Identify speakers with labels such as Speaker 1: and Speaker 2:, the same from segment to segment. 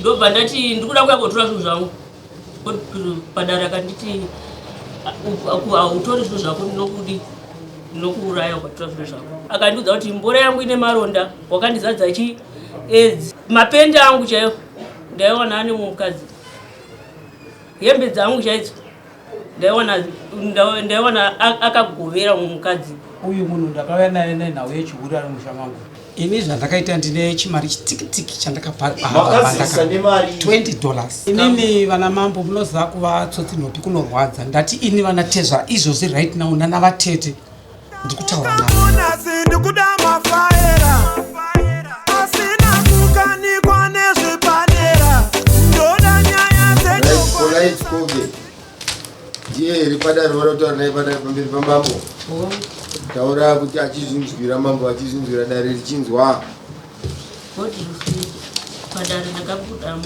Speaker 1: Ndobva ndati ndikuda kuya kotora zvinhu zvangu padare, akanditi hautori zvinhu zvako, ndinokudi ndinokuuraya ukatora zvinhu zvako. Akandiudza kuti mbora yangu ine maronda, wakandizadza chi aids. Mapendi angu chaiwo ndaiwana ane mukadzi, hembe dzangu chaidzo ndaiwana akagovera mukadzi.
Speaker 2: Uyu munhu ndakauya naye nenhau yechihure ari musha mangu. Ini zvandakaita, ndine chimari chitikitiki chandakapa.
Speaker 3: Makazisa nemari?
Speaker 2: $20. Inini, vana mambo, munoziva kuva tsotsi nhopi kunorwadza. Ndati ini vana tezvara izvozvi right now nana vatete ndikutaura navo.
Speaker 4: Nhasi ndikuda mafaera asina kukanikwa nezvipanera, ndoda nyaya dzechokwadi.
Speaker 3: Polite Koge ndiye here padare vanotaura naye padare pamberi pamambo? Taura kuti achizvinzwira mambo, achizvinzwira dare richinzwa.
Speaker 1: Godfrey, padare ndakabuda.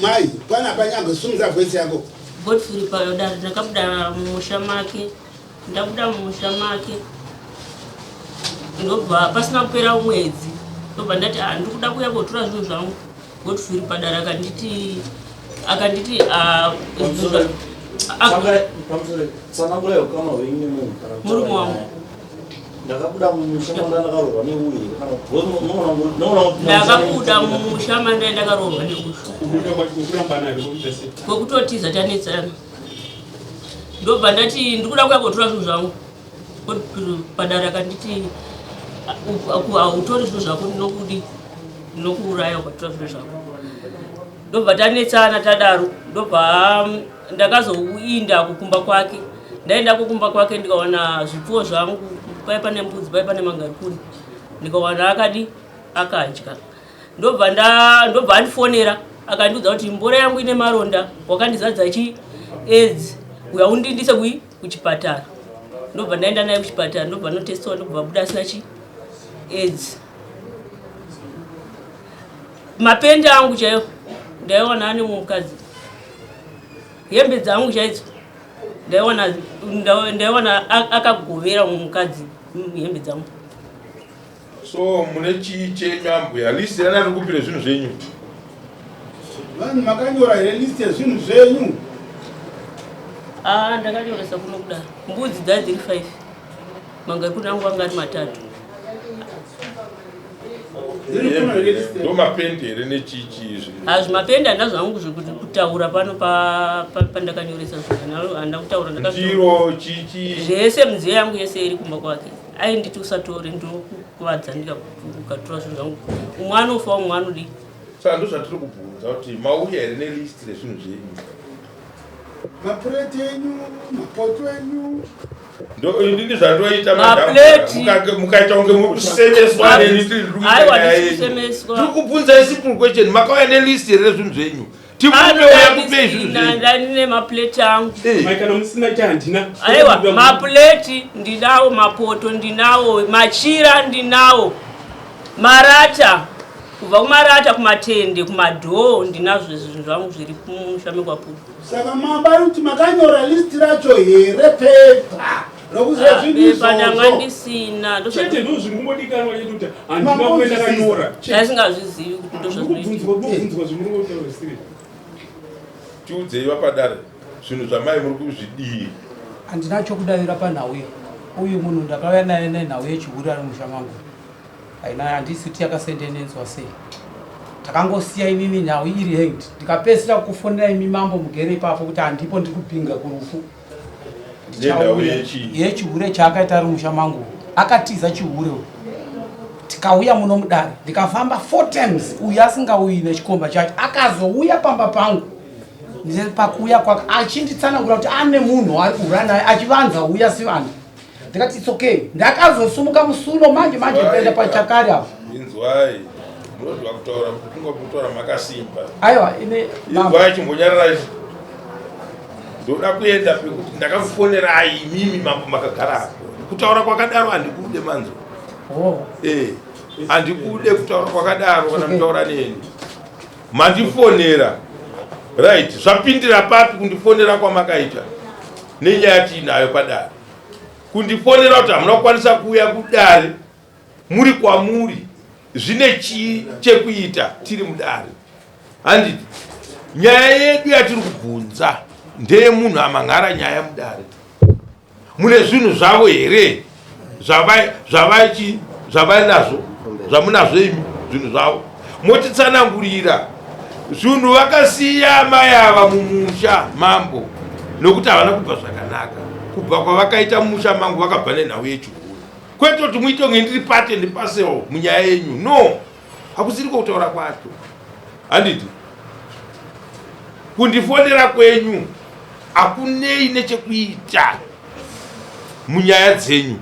Speaker 5: Mai, panapa nyangwe sumudza voice yako.
Speaker 1: Godfrey, padare ndakabuda mumusha make. Ndabuda mumusha make, ndobva pasina kupera mwedzi ndobva ndati, "Ah, ndiri kuda kuuya kotora zvinhu zvangu." Godfrey, padare akanditi ah,
Speaker 6: Tsanangurai ukama hwenyu nemunhu kana kutaura
Speaker 1: Murume wangu.
Speaker 6: nyaya. Ndakabuda mumusha manga ndakaroorwa neuyu here, kana unoona kuti
Speaker 1: Ndakabuda mumusha mandai ndakaroorwa neuyu. Kwekutotiza tanetsana. Ndobva ndati ndikuda kuya kotora zvinhu zvangu. Padare akanditi hautori zvinhu zvako, ndinokudi ndinokuuraya ukatora zvinhu zvako. Ndobva tanetsana tadaro, ndobva ndakazoinda kukumba kwake. Ndaenda kukumba kwake, ndikawana zvipfuwo zvangu, pai pane mbudzi, pai pane mangarikuni, ndikawana akadi akadya. Ndobva andifonera, akandiudza kuti mbora yangu ine maronda, wakandizadza chi aids, uya undindise kui kuchipatara. Ndobva ndaenda naye kuchipatara, ndobva notestiwa, ndobva buda asina chi aids. Mapendi angu chaiwo ndaiwana ane mukadzi, hembe dzangu chaidzo ndaiwana akagovera mukadzi hembe dzangu.
Speaker 7: So mune chii chenyu, ambuya? List rana riri kupire zvinhu zvenyu?
Speaker 5: Vanhu, makanyora here list yezvinhu zvenyu?
Speaker 1: Ah, ndakanyoresa kuno kudaro. Mbudzi dzai dziri 5, mangarikuni angu anga ari 3.
Speaker 5: Dziri kuno here list?
Speaker 7: Ndo mapendi here nechichi izvi?
Speaker 1: Hazvi, mapendi handina zvangu zvekuti kutaura pano pandakanyoresa zvinhu handina kutaura.
Speaker 7: Ndiro, chichi?
Speaker 1: Zvese, midziyo yangu yese iri kumba kwake. Ainditi usatore, ndokukuvadza ndikatora zvinhu zvangu, umwe anofa, umwe anodii.
Speaker 7: Saka ndo zvatiri kubvunza kuti mauya here nelist rezvinhu zvenyu?
Speaker 5: Mapureti enyu, mapoto enyu?
Speaker 7: Ndo inini zvandoita.
Speaker 1: Mapleti.
Speaker 7: Mukaita kunge muri kusemeswa neni.
Speaker 1: Aiwa, ndisikusemeswa.
Speaker 7: Tiri kubvunza simple question: makauya nelist here rezvinhu zvenyu? Timupeuya kupei zvinhu zvenyu.
Speaker 1: Ndandine mapleti angu.
Speaker 8: Mai, kana musina chahandina.
Speaker 1: Aiwa, mapleti ndinawo, mapoto ndinawo, machira ndinawo, marata, kubva kumarata, kumatende, kumadhoo, ndinazvo zvinhu zvangu zviri kumusha mekwapudu.
Speaker 5: Saka mabari kuti makanyora list racho here, pepa rokuziva zvinhu
Speaker 1: Pepa ndanga
Speaker 5: izvozvo?
Speaker 1: ndisina.
Speaker 8: Chete ndo zviri kungodikanwa chete, kuti handina kuve ndakanyora.
Speaker 1: Ndasingazvizivi kuti ndo zvazvinoitika.
Speaker 8: Kubvunzwa zvimuri kutaura zvisiri.
Speaker 7: Tiudzei vapadare, zvinhu zvamai muri kuzvidii?
Speaker 2: Handina chokudavira panhau iyi. Uyu munhu ndakauya naye nenhau yechihure ari musha mangu. Haina, handisi kuti yakasendenedzwa sei. Takangosiya inini nhau iri hanged, ndikapedzisira kufonera imi mambo mugere ipapo kuti handipo, ndiri kupinga kurufu.
Speaker 7: Nenhau yechii?
Speaker 2: Yechihure chaakaita ari musha mangu. Akatiza chihure uyu. Tikauya muno mudare, ndikafamba four times uyu asingauyi nechikomba chacho. Akazouya pamba pangu. Pakuuya kwake achinditsanangura kuti ane munhu ari kuhura naye, achivanza uya sivanhu. Ndikati it's okay. Ndakazosumuka musuno manje manje kuenda pachakari apo.
Speaker 7: Inzwai, munodwa kutaura kuti kutaura makasimba.
Speaker 2: Aiwa, ine
Speaker 7: Inzwai, chimbonyararai. Ndoda kuenda pekuti ndakakufonerai imimi mambo makagara apo. Kutaura kwakadaro handikude, manzo.
Speaker 2: Oh.
Speaker 7: Eh, handikude kutaura kwakadaro kana mutaura neni. Mandifonera, right? Zvapindira papi kundifonera kwamakaita nenyaya tiinayo padare? Kundifonera kuti hamuna kukwanisa kuuya kudare muri kwamuri, zvine chii chekuita tiri mudare? Handiti nyaya yedu yatiri kubvunza ndeyemunhu amang'ara nyaya mudare. Mune zvinhu zvavo here zvavainazvo zvamunazvo imi zvinhu zvavo motitsanangurira zvinhu vakasiya amai ava mumusha mambo nokuti havana kubva zvakanaka kubva kwavakaita mumusha mangu vakabva nenhau yechihure kwete kuti muite kunge ndiri pate ndipasewo munyaya yenyu no hakusiriko kutaura kwacho handiti kundifonera kwenyu hakunei nechekuita munyaya dzenyu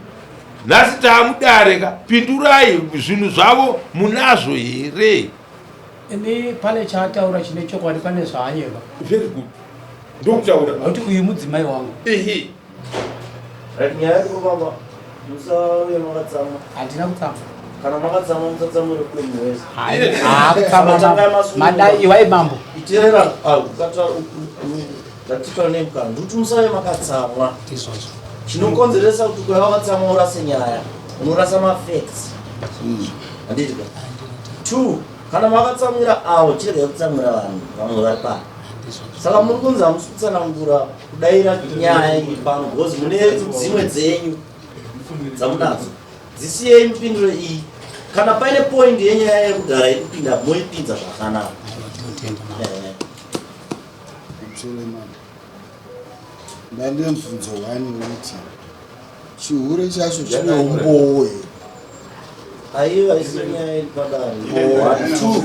Speaker 7: nhasi taamudare ka pindurai zvinhu zvavo munazvo here
Speaker 2: ini pane chaataura chine chokwadi pane zvaanyeva
Speaker 7: very good ndokutaura
Speaker 2: nokuti uyu mudzimai wangu
Speaker 7: ehe
Speaker 6: Right, nyaya yako baba musauye makatsamwa.
Speaker 2: Handina kutsamwa.
Speaker 6: Kana makatsamwa musatsamwire kure munhu wese.
Speaker 2: Haa kutsamwa madai iwai mambo.
Speaker 6: Iterera ah ukata ndatipa nemukana ndikuti musauye makatsamwa.
Speaker 2: Izvozvo.
Speaker 6: Chinokonzeresa kuti ukauya wakatsamwa urase nyaya unorasa mafacts. Handiti ka? Two, kana makatsamwira avo chiregai kutsamwira vanhu vamwe vari pano. Saka muri kunzi hamusi kutsanangura kudaira nyaya iyi pano because mune dzimwe dzenyu dzamunadzo dzisiyei mupinduro iyi kana paine point yenyaya yekudhara yekupinda moipinza zvakanaka.
Speaker 3: Ndandine mubvunzo one wekuti chihure chacho chine umbowo here?
Speaker 6: Aiwa isi nyaya iri padare. Two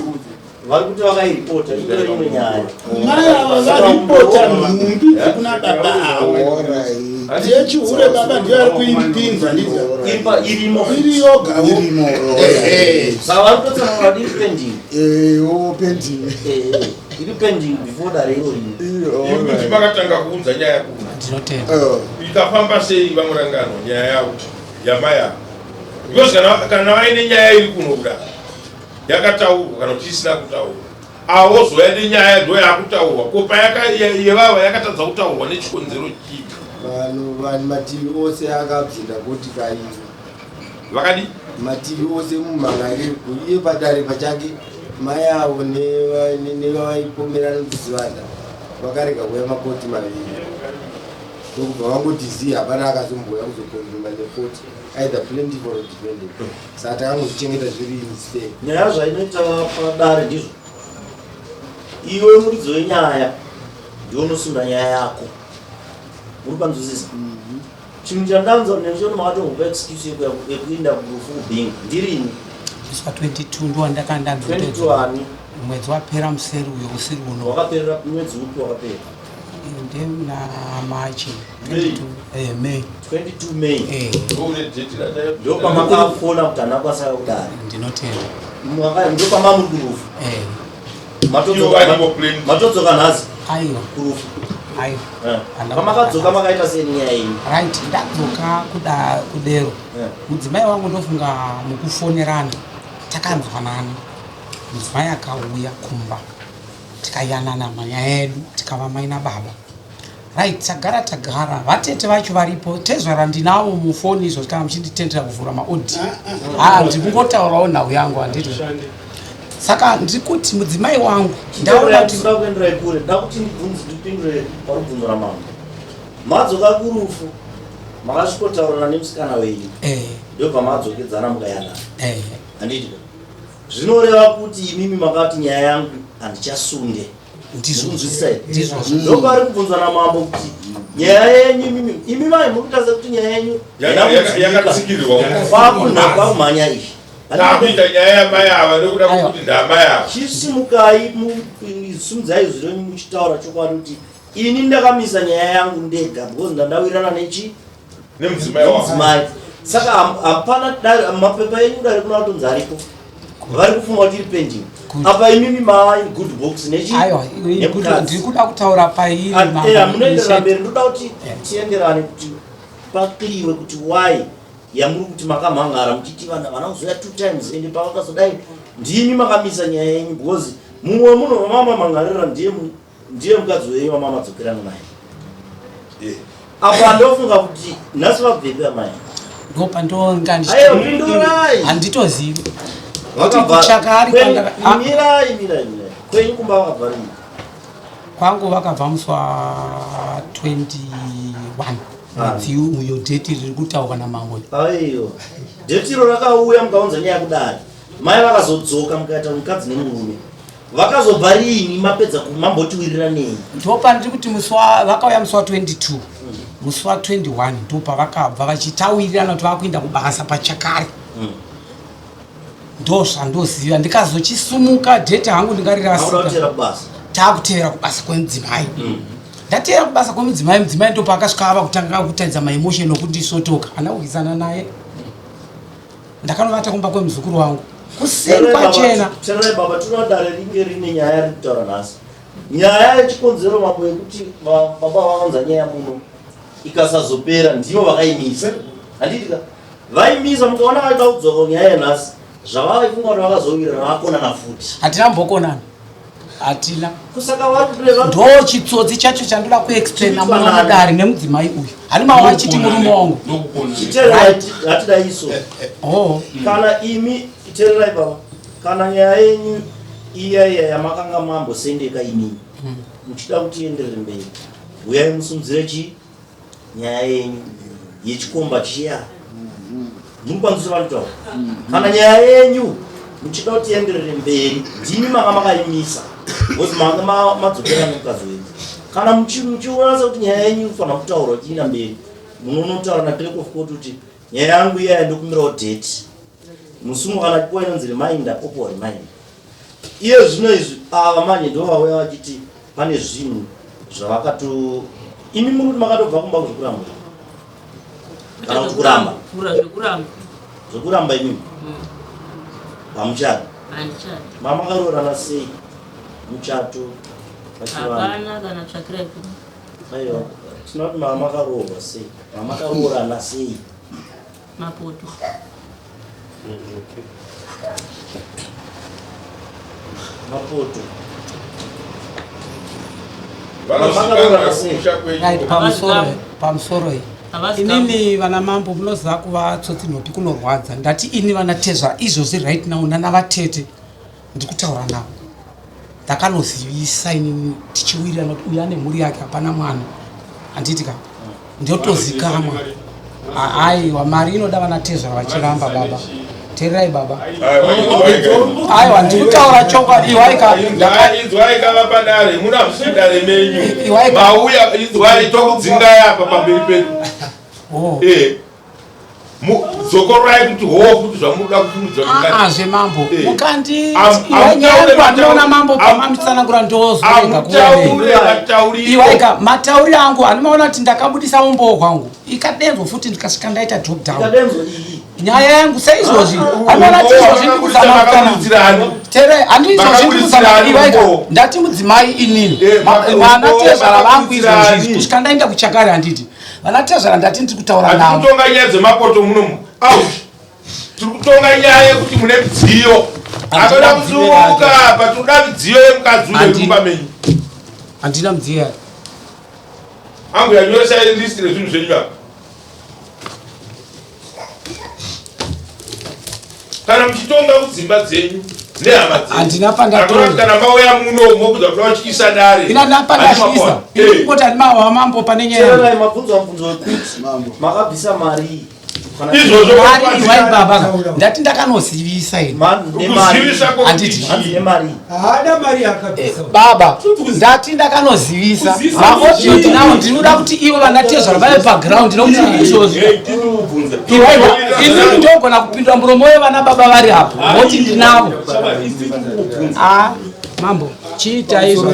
Speaker 6: vari kuti vakairipota itori imwe nyaya.
Speaker 5: Mai ava varipota nhumbi dzekuna baba avo. Yechihure baba ndiyo ari kuipinza ndizvo.
Speaker 6: Ipa irimo.
Speaker 5: Iri yogawo.
Speaker 3: Irimo.
Speaker 6: Saka vari kutotsanangura kuti iri pending.
Speaker 3: Eh, oh pending.
Speaker 6: Eh, iri pending before dare iro rino.
Speaker 7: Iri kuti makatanga kuunza nyaya kuno.
Speaker 2: Ndinotenda.
Speaker 7: Ikafamba sei vamurangano nyaya yavo yamai ava? Because kana kana vaine nyaya iri kuno kuda yakataurwa kana kuti isina kutaurwa avo vozouya nenyaya ndo yakutaurwa ko payaka yevava yakatadza kutaurwa nechikonzero chipi?
Speaker 3: Vanhu vanhu mativi ose akabzinda koti kairi.
Speaker 7: Vakadi?
Speaker 3: Mativi ose mumhan'ari iye padare pachake mai avo nevavaipomerana kuzivanda vakarega kuuya makoti maviri ndokubva vangoti zii hapana akazombouya kuzokonfirma nekoti either plaintiff or defendant saka takangozvichengeta zviri in stay.
Speaker 6: Nyaya zvainoita padare ndizvo iwe muridzi wenyaya ndiwe unosunda nyaya yako muri panzwisisa chinhu chandanzwa nechoni makatombopa excuse yekuenda kurufu kubhinga ndirini
Speaker 2: Musi wa 22 ndowandakanga
Speaker 6: 22 ani
Speaker 2: mwedzi wapera museri uyo usiri uno
Speaker 6: wakaperera mwedzi upi wakapera
Speaker 2: ndemuna March 22 eh, May
Speaker 6: 22 May
Speaker 2: eh.
Speaker 6: ndopamakafona kuti handina kukwanisa kudare
Speaker 2: ndinotenda
Speaker 6: ndopamamuri kurufu
Speaker 2: eh.
Speaker 6: Matodzoka nhasi
Speaker 2: aiwa
Speaker 6: kurufu
Speaker 2: aiwa
Speaker 6: eh. Pamakadzoka makaita sei nyaya iyi?
Speaker 2: Right, ndadzoka kuda kudero
Speaker 6: eh.
Speaker 2: Mudzimai wangu ndofunga mukufonerana takanzwanana mudzimai akauya kumba tikayanana manyaya edu tikava mai nababa right tagara tagara vatete vacho varipo tezvara ndinavo mufoni izvo kana muchinditendera kuvhura maodi ah, ah, ndikungotaurawo nhau yangu handiti saka ndiri kuti mudzimai wangu
Speaker 6: ndaona kuti kuenderai kure nda kuti ndibvunze ndipindure parubvunzo ramambo madzoka kurufu makasvikotaurirana nemusikana wenyu
Speaker 2: eh.
Speaker 6: ndobva madzokedzana mukayanana
Speaker 2: eh.
Speaker 6: handiti zvinoreva kuti imimi makati nyaya yangu handichasunde ndizvonzwisisa
Speaker 2: Ndizvozvo.
Speaker 6: ndopari kubvunzwa namambo kuti nyaya yenyu imimi imi mai muri kuita sekuti nyaya yenyu
Speaker 7: Yakatsikirirwa.
Speaker 6: kwakumhanya izvi
Speaker 7: Takuita nyaya yamai ava nekuda kwekuti ndamai ava.
Speaker 6: Chisimukai simudzai izwi renyu muchitaura chokwadi kuti ini ndakamisa nyaya yangu ndega because ndandawirirana nechi
Speaker 7: nemudzimai wangu.
Speaker 6: Nemudzimai. Saka hapana dare mapepa enyu dare kuna kutonzi aripo. Vari kufunga kuti iri pending. Apa imimi maa in good books nechi
Speaker 2: Aiwa,
Speaker 6: nemukadzi.
Speaker 2: ndiri kuda kutaura pairi
Speaker 6: Ah,
Speaker 2: mambo.
Speaker 6: eh, munoenderera mberi ndoda kuti tienderane kuti pakliwe kuti why yamuri kuti makamhangara muchiti vanhu havana kuzouya two times ende pavakazodai ndimi makamisa nyaya yenyu because mumwe wemunhu wamamamhangarira ndiye ndiye mukadzi wenyu wamamadzokerana naye
Speaker 7: eh.
Speaker 6: apa ndofunga kuti nhasi vabvepi amai
Speaker 2: ndopandonga
Speaker 6: Aiwa, pindurai.
Speaker 2: handitozivi
Speaker 6: Vakabva-
Speaker 2: kuchaka ari
Speaker 6: Kwen- mirai mirai mirai Kwenyu kumba vakabva rini?
Speaker 2: Kwangu vakabva musi wa 21 mwedzi uyo dheti riri kutaurwa namambo.
Speaker 6: Aiyo. Dheti iro rakauya mukaunza nyaya kudare. Mai vakazodzoka mukaita mukadzi nemurume. Vakazobva riini mapedza kumambotiwirira nei?
Speaker 2: Ndopandiri kuti musi wa vakauya musi wa 22 musi wa 21 ndopavakabva vachitawirirana kuti vakuenda kubasa pachakare. Ndozvandoziva ndikazochisumuka dheti hangu ndingarirasika. Takutevera kubasa kwemudzimai. Ndateera kubasa kwemudzimai, mudzimai ndopaakasvika ava kutanga kutaridza maemotion okundisotoka. Handina kurwisana naye. Ndakanovata kumba kwemuzukuru wangu kuseni kwachena.
Speaker 6: Tererai baba, tinoda dare ringe rine nyaya yari kutaura nhasi. Nyaya yechikonzero mambo yekuti baba vavanza nyaya muno ikasazopera ndivo vakaimisa. Handiti ka? Vaimisa mukaona vaida kudzoka nyaya yanhasi zvavaifunga kuti vakazowirirana vakonana futi.
Speaker 2: Hatina mbokonana. Hatina.
Speaker 6: Kusaka vari kureva
Speaker 2: ndo chitsotsi chacho chandoda kuexplaina muno mudare nemudzimai uyu. Hani mawa achiti murume wangu.
Speaker 6: Chitererai hatida iso.
Speaker 2: Oh.
Speaker 6: Kana imi tererai baba. Kana nyaya yenyu iya iya yamakanga mambosendeka imimi muchida kuti ienderere mberi huyai musimudzire chi nyaya yenyu yechikomba chiya murikwanzisa vari kutaura kana nyaya yenyu muchida kuti ienderere mberi ndimi manga makaimisa because manga madzokera nemukadzi wenyu kana muchiona sekuti nyaya yenyu inofanira kutaurwa ichienda mberi munonotaura naclerk of court kuti nyaya yangu iyaya ndokumbirawo date musungo kana achipuwa inonzi reminder opuwa reminder iye zvino izvi ava manje ndovauya vachiti pane zvinhu zvavakato imi muri kuti makatobva kumba kuzvekuramba kana kuti kuramba
Speaker 1: zvekuramba
Speaker 6: zvekuramba imimi hamuchadi
Speaker 1: handichadi
Speaker 6: mamakaroorana sei muchato pachivanhu
Speaker 1: hapana kana tsvakirai kuno
Speaker 6: aiwa tinoda kuti mamakaroorwa sei mamakaroorana sei
Speaker 1: mapoto
Speaker 6: mapoto
Speaker 2: Right, pamusoro pamusoro iyi inini vana mambo munoziva kuva tsotsi nhopi kunorwadza ndati ini vana tezvara izvozvi right now nana vatete ndiri kutaura navo ndakanozivisa inini tichiwirirana kuti uyu ane mhuri yake hapana mwana handiti ka ndotozikamwa aiwa mari inoda vana tezvara vachiramba baba tererai baba aiwa ndikutaura chokwadi iwaika
Speaker 7: inzwai kava padare muna hamusi dare menyu
Speaker 2: Iwaika.
Speaker 7: mauya inzwai tokudzingai apa pamberi pedu
Speaker 2: Oh.
Speaker 7: Eh. Dzokorai kuti hoo kuti zvamunoda kufungidzwa
Speaker 2: Ah, zvemambo
Speaker 7: Eh.
Speaker 2: mukandi
Speaker 7: Am-
Speaker 2: iwe
Speaker 7: amutaure
Speaker 2: nyaya andinoona
Speaker 7: matauri-
Speaker 2: mambo
Speaker 7: am-
Speaker 2: pamamutsanangura ndozorega
Speaker 7: amutaure matauriro
Speaker 2: iwaika matauriro angu andimaona kuti ndakabudisa umbowo hwangu ikadenzwa futi ndikasvika ndaita drop down
Speaker 6: ikadenzwa iyi
Speaker 2: nyaya yangu seizvozvi anoona kuti izvozvi ndikuzama
Speaker 7: Makabudidzirani.
Speaker 2: tere handizvozvi ndikuzama
Speaker 7: Makabudidzirani
Speaker 2: iwaika
Speaker 7: umbowo.
Speaker 2: ndati mudzimai inini
Speaker 7: Eh,
Speaker 2: vana
Speaker 7: umbowo
Speaker 2: tezvara vangu izvozvi
Speaker 7: makabudidzirani.
Speaker 2: kusvika ndaenda kuchakare handiti vana tezvara ndati ndiri kutaura
Speaker 7: Hatiri
Speaker 2: navo
Speaker 7: kutonga nyaya dzemapoto munomu out tiri kutonga nyaya yekuti mune midziyo
Speaker 2: Handina
Speaker 7: akada
Speaker 2: midziyo
Speaker 7: kusununguka apa tinoda midziyo yemukadzi uyo
Speaker 2: Handina.
Speaker 7: mumba menyu
Speaker 2: handina midziyo yake
Speaker 7: angu yanyoresa list rezvinhu zvenyu apa kana muchitonga kudzimba dzenyu nehama dzenyu
Speaker 2: Handina pandatonga.
Speaker 7: Hakuna kuti kana mauya muno mokuza kuda kutyisa dare
Speaker 2: ina ndapandasvisa
Speaker 7: Eh.
Speaker 2: koti handima mambo pane nyaya yangu.
Speaker 6: tererai mabvunzo mubvunzo wekuti makabvisa mari Kana-
Speaker 7: Izvozvo
Speaker 2: Mari iwai baba ndati ndakanozivisa ini
Speaker 6: nemari
Speaker 7: kuzivisa
Speaker 2: Handiti.
Speaker 6: hanzi nemari
Speaker 8: haana mari yakabvisa
Speaker 2: baba ndati ndakanozivisa maaudio ndinawo ndinoda kuti ivo vanatezvara vave paground nokuti izvozvi iwaiwa inini ndogona kupindura muromo wevana baba vari apo voti ndinavo a mambo chiitai izvo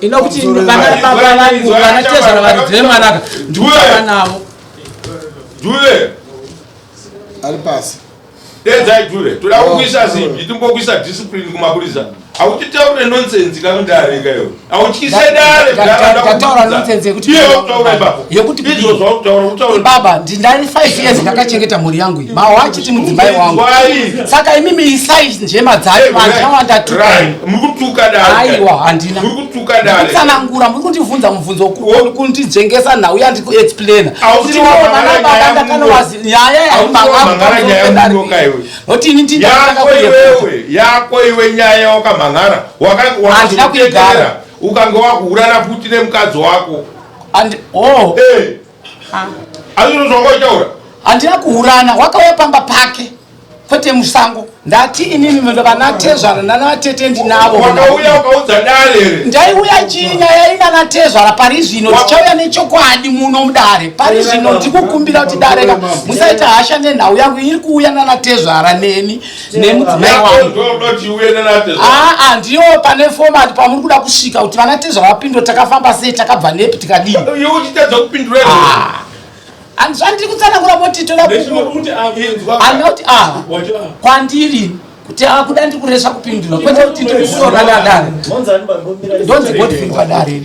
Speaker 2: inokuti vana baba vangu vanatezvara varidzi vemwanaka ndikutaura navo
Speaker 7: Dhure
Speaker 5: ari pasi
Speaker 7: dedzai dhure toda kukuisa simbi timbokuisa discipline kumapurisa Hautitaure nonsense kamudare kayo. Hautyise dare.
Speaker 2: Ndataura nonsense yekuti
Speaker 7: iye wakutaura ipapo.
Speaker 2: Yekuti
Speaker 7: izvo zvawakutaura kutaura.
Speaker 2: Baba, ndindari 5 years ndakachengeta mhuri yangu iyi. Mawa achiti mudzimai wangu. Saka imimi isai njema dzacho vanhu vawandatuka.
Speaker 7: Muri kutuka dare.
Speaker 2: Aiwa, handina.
Speaker 7: Muri kutuka dare.
Speaker 2: Kutsanangura muri kundibvunza mubvunzo kundijengesa nhau yandiri kuexplaina.
Speaker 7: Kuti
Speaker 2: vana baba ndakanowazi nyaya
Speaker 7: yaimangara nyaya munoka iwe.
Speaker 2: Noti ini ndindatanga
Speaker 7: Yako iwewe, yako iwe nyaya wakamhan'ara.
Speaker 2: Handina kuigara.
Speaker 7: Ukange wakuhurana futi nemukadzi wako.
Speaker 2: And oh.
Speaker 7: Eh. Asi zvawakaitaura.
Speaker 2: Handina kuhurana, wakauya pamba pake. Kwete musango. Ndati inini vana tezvara nana tete ndinavo.
Speaker 7: Wakauya ukaudza dare here?
Speaker 2: Ndaiuya chii nyaya inana tezvara pari zvino tichauya nechokwadi muno mudare. Pari zvino ndikukumbira kuti dare ka musaita hasha nenhau yangu iri kuuya nana tezvara neni nemudzimai wangu. Aa ndiyo pane format pamuri kuda kusvika kuti vana tezvara vapindure takafamba sei takabva nepi tikadii.
Speaker 7: Iwe uchitadza kupindura.
Speaker 2: Ah. Zvandiri kutsanangura moti toda anoti a kwandiri kuti akuda ndiri kuresva kupindura kwete kuti ndikusorwa nadare. Ndonzi Godfrey padare.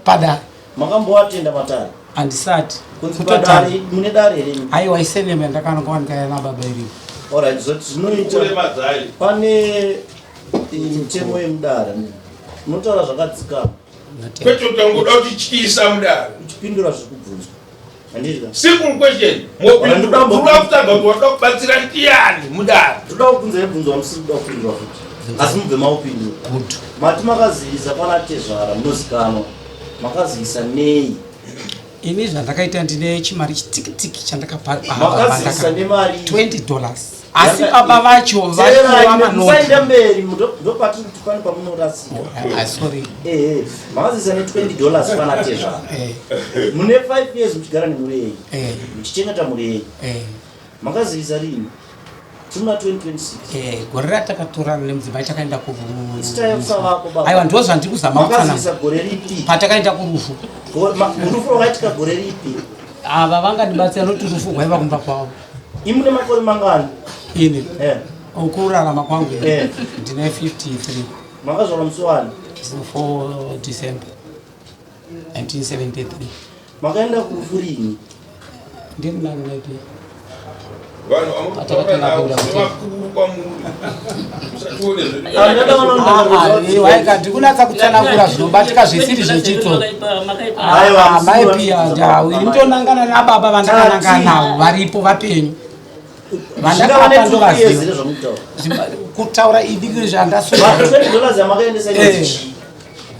Speaker 2: Padare.
Speaker 6: Makambowatenda matare?
Speaker 2: Handisati.
Speaker 6: Kutotare mune dare here?
Speaker 2: Aiwa isenema yandakanonga na baba iripo.
Speaker 6: Alright, zvinoita pane mitemo yemudare. Munotaura zvakadzikama.
Speaker 7: Kwete kuti angoda kutityisa mudare.
Speaker 6: Uchipindura zviri kubvunzwa. Handiti?
Speaker 7: Simple question. Mopindura kutanga kuti watoda kubatsira ndiyani mudare.
Speaker 6: Ndoda kubvunza ibvunzo wamusiri kuda kupindura futi. Asi mubve maupindura.
Speaker 2: Good.
Speaker 6: Mati makazivisa pana tezvara munozikanwa. Makazivisa nei?
Speaker 2: Ini zvandakaita ndine chimari chitikitiki chandakapa
Speaker 6: Makazivisa nemari
Speaker 2: 20 dollars. Asi baba vacho vachiwa manoti.
Speaker 6: Musaenda mberi ndopatiri kuti pane pamunorasika.
Speaker 2: Oh, sorry.
Speaker 6: Eh, makazivisa ne 20 dollars pana tezvara.
Speaker 2: Eh.
Speaker 6: Mune 5 years muchigara nemhuri yenyu.
Speaker 2: Eh.
Speaker 6: Muchichengeta mhuri yenyu.
Speaker 2: Eh.
Speaker 6: Makazivisa rini? Tiri muna 2026.
Speaker 2: Eh, gore ratakatorana nemudzimai takaenda kurufu.
Speaker 6: Zita yekusavako baba.
Speaker 2: Aiwa ndozvandiri kuzama
Speaker 6: Makazivisa gore ripi?
Speaker 2: Patakaenda kurufu.
Speaker 6: Rufu rwakaitika gore ripi?
Speaker 2: Ava vangandibatsira nokuti rufu rwaiva kumba kwavo.
Speaker 6: Imi mune makore mangani?
Speaker 2: Ini.
Speaker 6: Eh.
Speaker 2: Kurarama kwangu
Speaker 6: eh.
Speaker 2: Ndine 53.
Speaker 6: Makazvarwa musi wani?
Speaker 2: 4 December 1973.
Speaker 6: Makaenda kurufu rini?
Speaker 2: Ndiri nani
Speaker 7: Vanhu vamukutaura navo vakuru kwamuri. Musatione zvedu.
Speaker 2: Waika ndikunatsa kutsanangura zvinobatika zvisiri zvechitsotsi. Mai Pia ndau ini ndonangana nababa vandakanangana navo varipo vapenyu. Vandakapa ndovaziva. Kutaura idi zvandasura.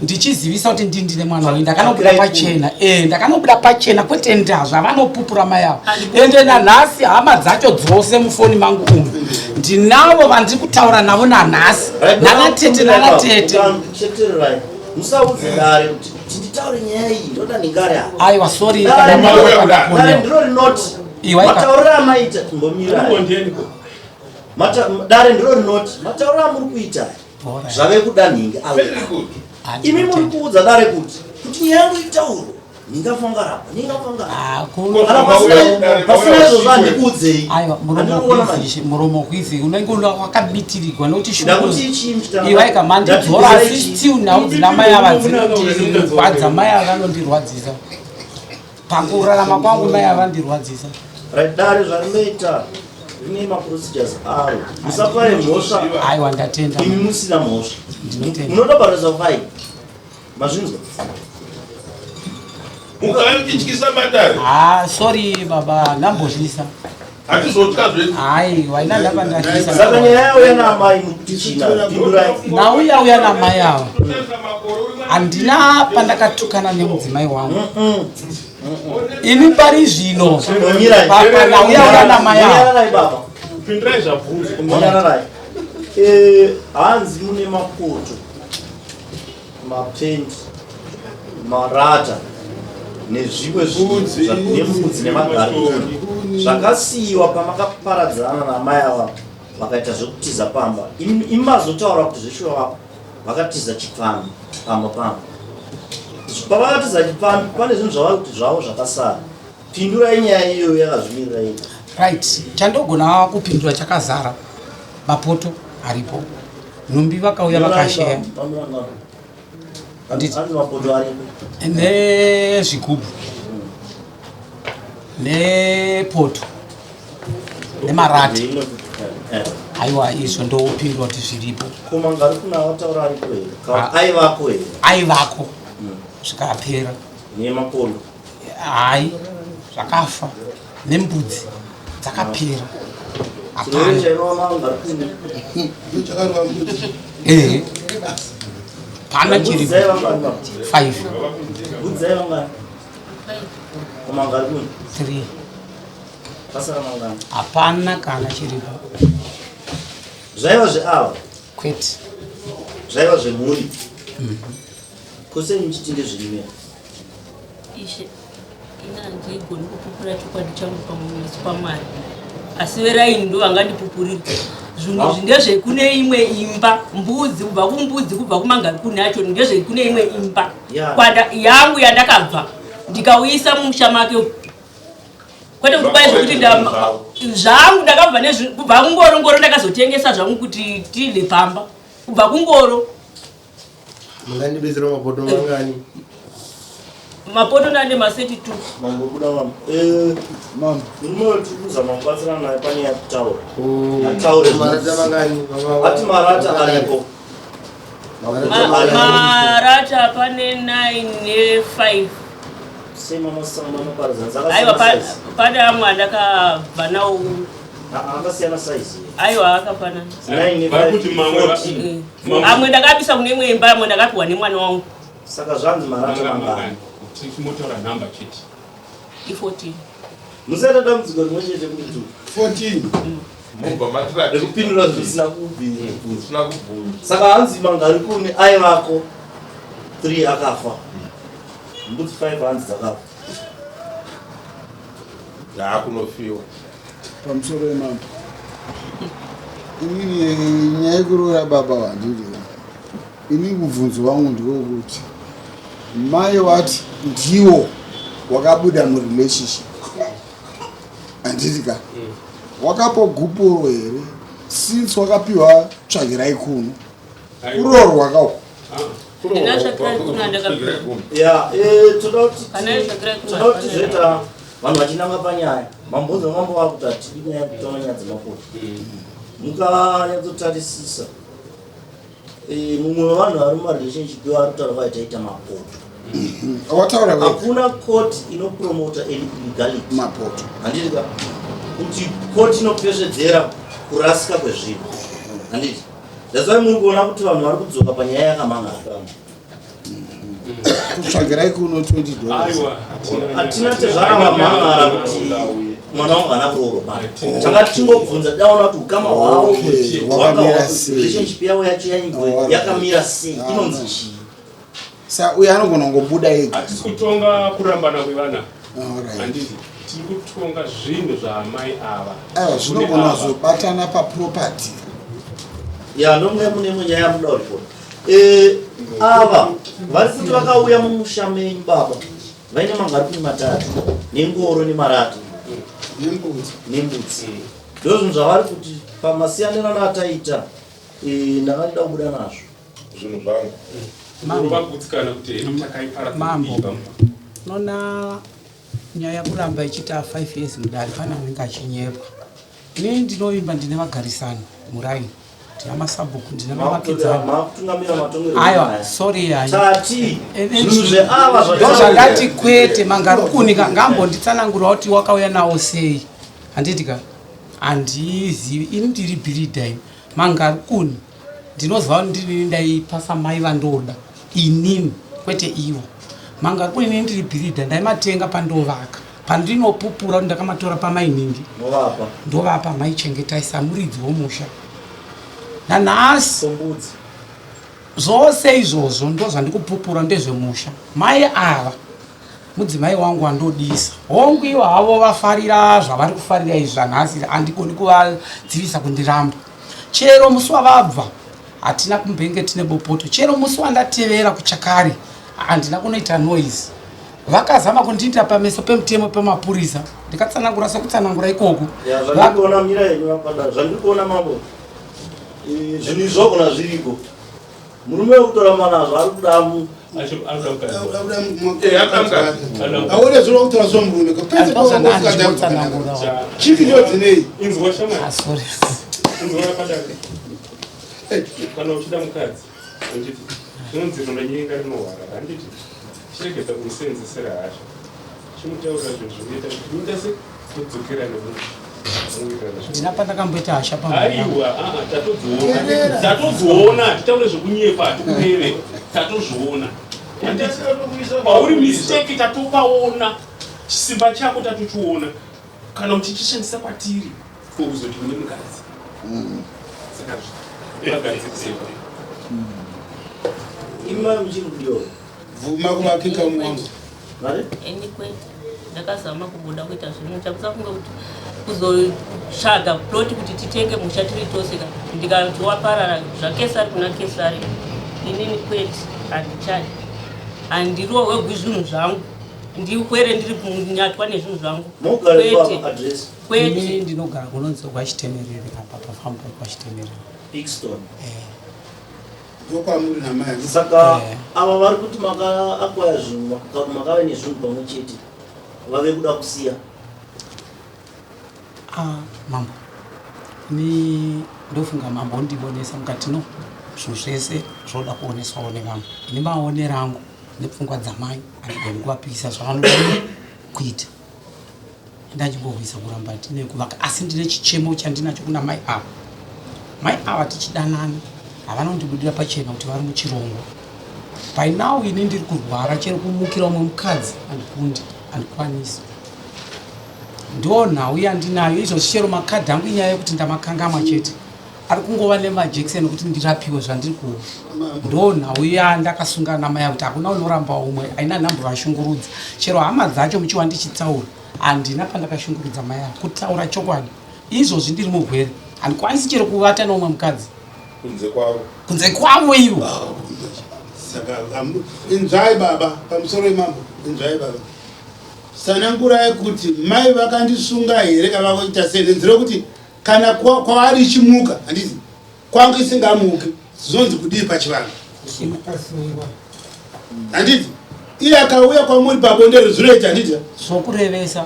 Speaker 2: Ndichizivisa kuti ndini ndine mwana uyu ndakanobuda pachena eh ndakanobuda pachena kwete nda zvavanopupura mai avo ende nanhasi hama dzacho dzose mufoni mangu umu ndinavo vandiri kutaura navo nanhasi nanatete nanatete
Speaker 6: musaudze dare kuti nditaure nyaya iyi ndoda ndingare apa
Speaker 2: aiwa sorry
Speaker 6: dare ndiro rinoti matauriro amaita timbomirai dare ndiro rinoti matauriro amuri kuita zvave kuda nhingi auya imi muri kuudza dare kuti kuti nyaya yangu itaurwe ndingafangarapa ndingafangarapasina izvozvo handikuudzei
Speaker 2: aiwa muromo kwizi unenge wakabitirirwa nokuti
Speaker 6: Ndakuti chii muchitanga?
Speaker 2: iwaika mandidzora asi still nhau dzina mai ava dzinondirwadza mai ava vanondirwadzisa pakurarama kwangu mai ava vandirwadzisa
Speaker 6: Right, dare zvarinoita rine maprocedures aro musapare mhosva
Speaker 2: aiwa ndatenda
Speaker 6: imi musina mhosva
Speaker 2: Ndinotenda.
Speaker 6: munotobharisa fine mazvinzwa
Speaker 7: Ukandityisa matare.
Speaker 2: Ah, sorry baba ndambozvisa
Speaker 7: Hatizotya zvedu.
Speaker 2: aiwa ina ndamba ndazvisa
Speaker 6: saka nyaya yauya naamai mutichina pindurai
Speaker 2: nauya uya namai ava handina pandakatukana nemudzimai wangu ini pari zvino nauya uya namai ava
Speaker 6: Nyararai baba
Speaker 8: Pindurai zvabvunzwa.
Speaker 6: Nyararai. Hanzi mune mapoto mapendi marata nezvimwe nemudzi nemagariki zvakasiyiwa pamakaparadzana namai ava vakaita zvekutiza pamba imi mazotaura kuti zveshuwa vakatiza chipfambi pamba pamba pavakatiza chipfambi pane zvinhu zvavari kuti zvavo zvakasara pindurai nyaya iyoyo yakazvimirira iyo
Speaker 2: right chandogona kupindura chakazara mapoto aripo. Nhumbi vakauya vakasheya nezvigubhu nepoto nemarati aiwa izvo ndopindwa kuti zviripo aivako zvikapera hayi zvakafa nembudzi dzakapera hapana ehe pana chiri 5 3 hapana kana chiripo
Speaker 6: zvaiva zveava
Speaker 2: kwete
Speaker 6: zvaiva zvemhuri mhm. kose muchiti ndezvenyumera
Speaker 1: Ishe, ini handigoni kupupura chokwadi changu pamumeso paMwari, asi veraini ndo vangandipupurira. Zvinhu izvi ndezvekune imwe imba, mbudzi kubva kumbudzi kubva kumangarikuni acho ndezvekune imwe imba kwanda yangu yandakabva ndikauyisa mumusha make kwete kuti kwai zvekuti zvangu ndakabva kubva kungoro ngoro ndakazotengesa zvangu kuti tidle pamba kubva kungoro
Speaker 3: Mungandibetsera mapoto mangani?
Speaker 1: Mapoto nane maseti 2.
Speaker 6: Mambo buda mambo. Eh, mambo. Murume wetu kuzama kubatsirana naye pane yakutaura. Oh. Ataure
Speaker 3: marata mangani?
Speaker 6: Ati marata aripo.
Speaker 1: Marata pane 9 ne 5.
Speaker 6: Aiwa
Speaker 1: pane amwe andakabva nawo.
Speaker 6: Akasiyana size.
Speaker 1: Aiwa akafanana. 9 amwe ndakabisa kune imwe imba amwe ndakapiwa nemwana wangu
Speaker 6: saka zvanzi marata mangani
Speaker 8: timotaura number chete
Speaker 1: i14
Speaker 6: musaita dambudziko rimwe chete kuti
Speaker 5: 14
Speaker 7: mubva
Speaker 6: rekupindura zvisina kubvunza saka hanzi mangari kumi aivako 3 akafa mbudzi 5 hanzi dzakafa
Speaker 7: daakunofiwa
Speaker 9: Pamusoro yemambo. Inini nyaya yekuroora baba wandiri. Ini mubvunzo wangu ndewekuti mai wati ndiwo wakabuda murelationship handiti ka wakapo gupuro here since wakapiwa tsvagirai kuno kuroorwa ka uko
Speaker 6: ya eh, toda kuti tizoita vanhu vachinanga panyaya mambonzo mambo vakuti hatidi nyaya kutonga nyaya dzemapoto mukanyatsotarisisa eh, mumwe wevanhu vari mumarelationship iwo ari kutaura kwaita taita mapoto
Speaker 9: wataura wega
Speaker 6: hakuna court inopromota any illegality
Speaker 9: mapoto
Speaker 6: handiti ka kuti court inopesvedzera kurasika kwezvinhu handiti That's why muri kuona kuti vanhu vari kudzoka panyaya yakamangara.
Speaker 9: Kutsvagirai kuno 20 dollars.
Speaker 6: Hatina tezvara vamangara kuti mwana wangu haana kuroorwa pano. Tanga tichingobvunza daona kuti ukama hwavo
Speaker 9: wakamira sei.
Speaker 6: Relationship yavo yacho yakamira sei
Speaker 9: ah,
Speaker 6: inonzi chii?
Speaker 9: Sa uyo anogona kungobuda ega.
Speaker 8: Hatisi kutonga kurambana kwevana. Handiti tiri kutonga zvinhu zvaamai ava.
Speaker 9: Aiwa zvinogona zobatana paproperty.
Speaker 6: Ya ndonge mune imwe nyaya yamuda kuripota. Eh, ava vari kuti vakauya mumusha menyu baba vaine mangari kumi matatu nengoro nemarata
Speaker 9: nembudzi
Speaker 6: nembudzi ndozvinhu zvavari kuti pamasiyanirano ataita eh, ndakandida kubuda nazvo
Speaker 7: zvinhu zvangu
Speaker 8: Mambo kuti hedu takaipara
Speaker 2: Mambo nona nyaya kuramba ichiita 5 years mudare pane anenge achinyepa ini ndinovimba ndine vagarisani muraini ndina masabhuku ndine vavakidzani aiwa sorry
Speaker 6: tati zvinhu zveava
Speaker 2: ndozvandati kwete mangarukunika ngambonditsanangura kuti wakauya nawo sei handiti ka handizivi ini ndiri bhiridha ini mangarukuni Ndinoziva kuti ndini ndaipasa mai vandoda inini kwete ivo. Mangaripo inini ndiri bhiridha ndaimatenga pandovaka pandinopupura kuti ndakamatora pamainingi
Speaker 6: ndovapa
Speaker 2: ndovapa mai chengetai samuridzi womusha nanhasi zvose izvozvo ndozvandikupupura ndezvemusha mai ava mudzimai wangu wandodisa hongu ivo havo vafarira zvavari kufarira izvi zvanhasi handikoni kuvadzivisa kundiramba chero musi wavabva hatina kumbenge tine bopoto chero musi wandatevera kuchakari handina kunoita noise vakazama kundiita pameso pemutemo pemapurisa ndikatsanangura sekutsanangura ikoko
Speaker 6: zvandikuona mira yenyu zvandikuona mambo Eh, zvinhu izvi zvagona zviriko murume wekutora nazvo ari kuda mu
Speaker 5: aone zviro kutora zvo murume pese chifi ndio dzinei
Speaker 8: inzwa shamwari ah, inzwa padare kana uchida mukadzi anditi zvinonzi rinonyenga rinohwara handiti chiregedza kumusenzesera hasha chimutaurira zvinhu zvinoita kuti muita se kudzokera nemusha
Speaker 2: ndina pandakamboita hasha
Speaker 8: paaiwa ah, ah, tatodziona tatodziona hatitaure zvekunyepa hatikureve tatozviona pauri mistake tatopaona chisimba chako tatochiona kana uchichishandisa kwatiri ko kuzoti une mukadzi saka vagadzirisei
Speaker 6: Ima muchiri kudiwa.
Speaker 5: Bvuma kuvakika mwangu.
Speaker 1: Ini kwete ndakazama kubuda kuita zvinhu chakusafunga kuti kuzotsvaga plot kuti titenge musha tiri tose ka ndikati waparara zvakesari kuna kesari inini kwete handichadi handirohwegwi zvinhu zvangu ndikwere ndiri kunyatwa nezvinhu zvangu kwete kwete
Speaker 2: Ini ndinogara kunonzi kwachitemerere apa pafamba kwachitemerere
Speaker 6: Pixton.
Speaker 5: Ndokwamuri namai.
Speaker 6: Saka ava vari kuti makaakwaya zvinhu makave nezvinhu pamwe chete vave kuda kusiya.
Speaker 2: Ah, mambo ini ndofunga mambo ndionesa mukati no zvinhu zvese zvoda kuoneswawo nevamwe ini maonero angu nepfungwa dzamai handigoni kuvapikisa zvavanoda kuita ndachingorwisa kuramba tine kuvaka asi ndine chichemo chandinacho kuna mai ava mai ava tichidanana havana kundibudira pachena kuti vari muchirongo by now ini ndiri kurwara chero kumukira umwe mukadzi handikundi handikwanisi ndo nhau yandinayo izvozvi chero makadhi angu inyaya yekuti ndamakangamwa chete ari kungova nemajekiseni ekuti ndirapiwe zvandiri ku ndo nhau yandakasunga namai kuti hakuna unoramba umwe aina nhambovashungurudza chero hama dzacho muchiwa ndichitaura handina pandakashungurudza mai ava kutaura chokwadi izvozvi ndiri murwere handikwanisi chero kuvata neumwe mukadzi
Speaker 7: kunze kwavo
Speaker 2: kunze kwavo ivo
Speaker 5: saka inzwai baba pamusoro imambo inzwai baba sanangurai kuti mai vakandisunga here kana vakuita sei nenzira yekuti kana kwaari ichimuka handiti kwangu isingamuki zvinonzi kudii pachivanhu handiti iye akauya kwamuri pabonde zvinoita handiti
Speaker 2: zvokurevesa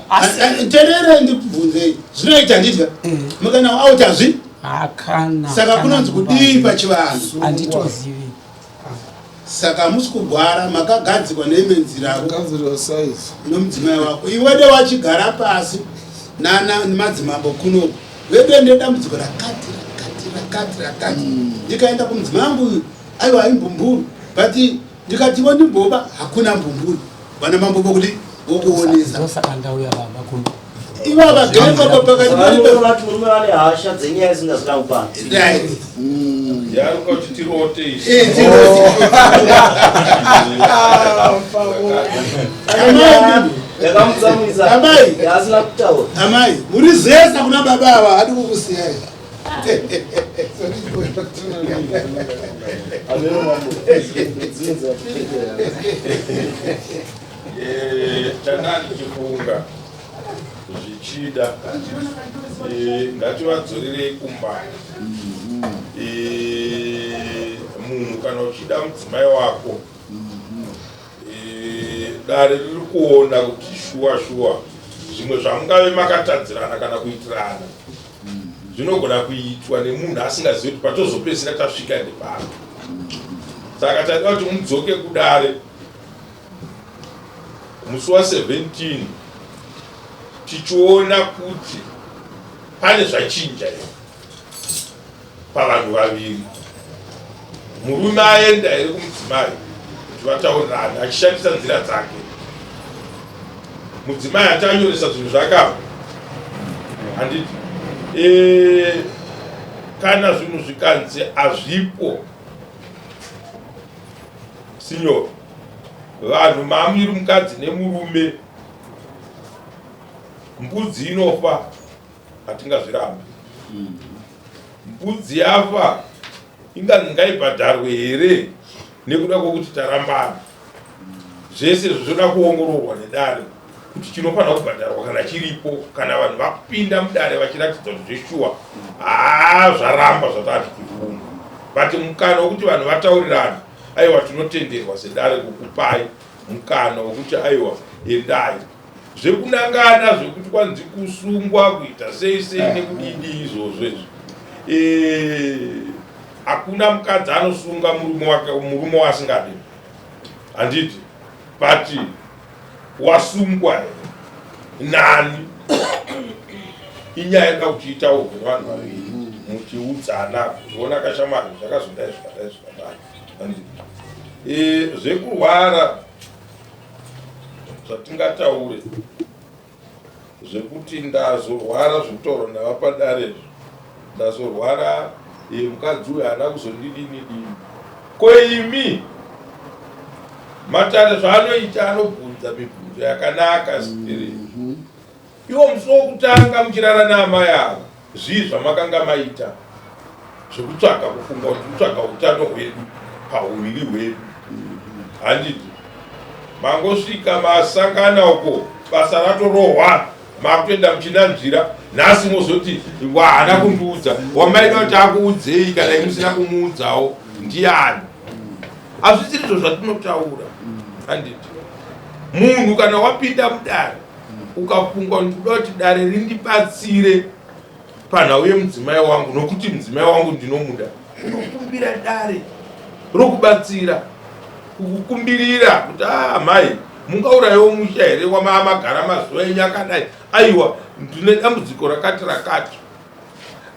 Speaker 5: terere ndikubvunzei zvinoita handiti
Speaker 2: eh.
Speaker 5: mukana out hazvi
Speaker 2: hakana
Speaker 5: saka kunonzi kudii pachivanhu
Speaker 2: handitozivi
Speaker 5: saka hamusi kugwara makagadzikwa neimwe nzira nomudzimai wako iwe de wachigara pasi nana madzimambo kunoku vedu ndine dambudziko rakati rakati rakati rakati mm. ndikaenda kumudzimai wangu uyu aiwa aimbumburu but ndikativo ndimboba hakuna mbumburu vana mambo vokuti vokuonesa
Speaker 2: ndosaka ndauya baba kuno
Speaker 5: ivava gere pakati
Speaker 6: vati murume vane hasha dzenyaya isingazvina kupana
Speaker 7: yaruka kuti tirote
Speaker 5: eh,
Speaker 6: yakamutsamwisa
Speaker 5: amai
Speaker 6: yaasina kutaura
Speaker 5: amai muri zesa kuna baba ava hadi kukusiyai
Speaker 7: Eh, tanga ndichifunga zvichida eh, ngativadzorerei kumba eh, munhu kana uchida mudzimai wako dare riri kuona kuti shuwa shuwa zvimwe zvamungave makatadzirana kana kuitirana zvinogona kuitwa nemunhu asingazivi kuti patozopedzisira tasvika ndepano saka taida kuti mudzoke kudare musi wa 17 tichiona kuti pane zvachinja here pavanhu vaviri murume aenda here kumudzimai kuti vataurirane achishandisa nzira dzake mudzimai achanyoresa zvinhu zvakafa handiti e, kana zvinhu zvikanzi hazvipo sinyoro vanhu mamiri mukadzi nemurume mbudzi inofa hatingazvirambi mbudzi yafa inganzi ngaibhadharwe here nekuda kwekuti tarambana zvese izvo zvoda kuongororwa nedare kuti chinofanira kubhadharwa kana chiripo kana vanhu vapinda mudare vachiratidza kuti zveshuwa haa zvaramba zvatati kufunga. But mukana wekuti vanhu vataurirana, aiwa tinotenderwa sedare kukupai mukana wekuti aiwa endai. Zvekunangana zvekuti kwanzi kusungwa kuita sei sei nekudidi izvozvo izvo. Eh, hakuna mukadzi anosunga murume wake murume waasingadi. Handiti? But wasungwa here nani inyaya inoda kuti itaurwe nevanhu vaviri muchiudzana kuona kashamwari zvakazodai zvikadai zvikadai e, zvekurwara zvatingataure zvekuti ndazorwara zvekutaurwa navapadare izvo ndazorwara e, mukadzi uyu haana kuzondidini dini ko imi matare zvaanoita anobvunza mibvunzo yakanaka sipiri mm -hmm. iwo musi wokutanga muchirara naamai ava zvii zvamakanga maita zvekutsvaga kufunga kuti kutsvaga utano hwedu pauriri hwedu handiti mangosvika masangana uko basa ratorohwa makutoenda muchinanzvira nhasi mozoti waana kundiudza wamaida kuti akuudzei kana imusina kumuudzawo ndiani hazvisirizvo zvatinotaura handiti munhu kana wapinda mudare ukafunga kuti kuda kuti dare rindibatsire panhau yemudzimai wangu nokuti mudzimai wangu ndinomuda unokumbira dare rokubatsira kukukumbirira kuti ah, amai mungaurayiwo musha here wamaamagara mazuva enyu akadai aiwa ndine dambudziko rakati rakati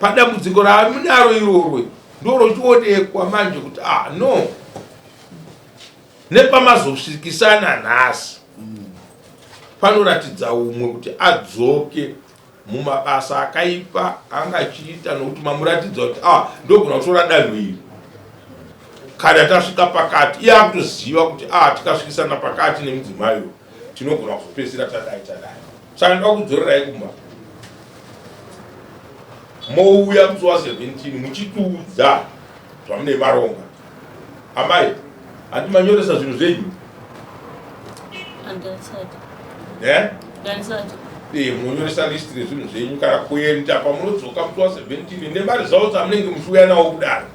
Speaker 7: padambudziko raamunaro irorwe ndorochionekwa manje kuti ah no nepamazosvikisana nhasi panoratidza umwe kuti adzoke mumabasa akaipa anga achiita nokuti mamuratidza kuti ah ndogona kutora danho iri kana tasvika pakati iye akutoziva kuti ah tikasvikisana pakati nemudzimai uyu tinogona kuzopedzisira tadai tadai saka ndoda kudzorerai kumba mouya musi wa 17 muchitiudza zvamune maronga amai handi manyoresa zvinhu zvenyu eh? eh, munonyoresa list rezvinhu zvenyu kana kuenda pamunodzoka musi wa 17 nemaresults amunenge muchiuya nawo kudaro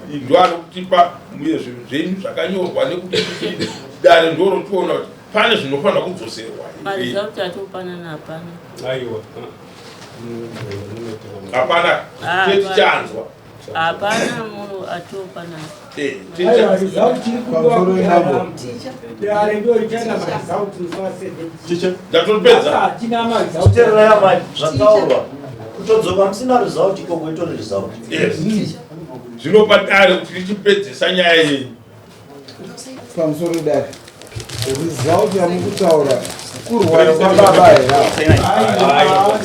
Speaker 7: ndo anokutipa muye zvinhu zvenyu zvakanyorwa nekuti dare ndorotiona kuti pane zvinofanira kudzoserwa hapana tetichanzwa
Speaker 1: Hapana munhu atopa naye.
Speaker 7: Eh,
Speaker 10: Aiwa, result iri kudiwa dare ndo richaenda maresult musi wa 7.
Speaker 7: Ndatopedza.
Speaker 10: Hatina maresult.
Speaker 6: Teererai amai, zvataurwa. Kutodzoka musina result ikoko itori result.
Speaker 7: Yes. Zvinopa dare kuti richipedzesa nyaya yenyu.
Speaker 9: Pamusoro dare. Result yamukutaura kurwara kwababa here?
Speaker 4: Aiwa.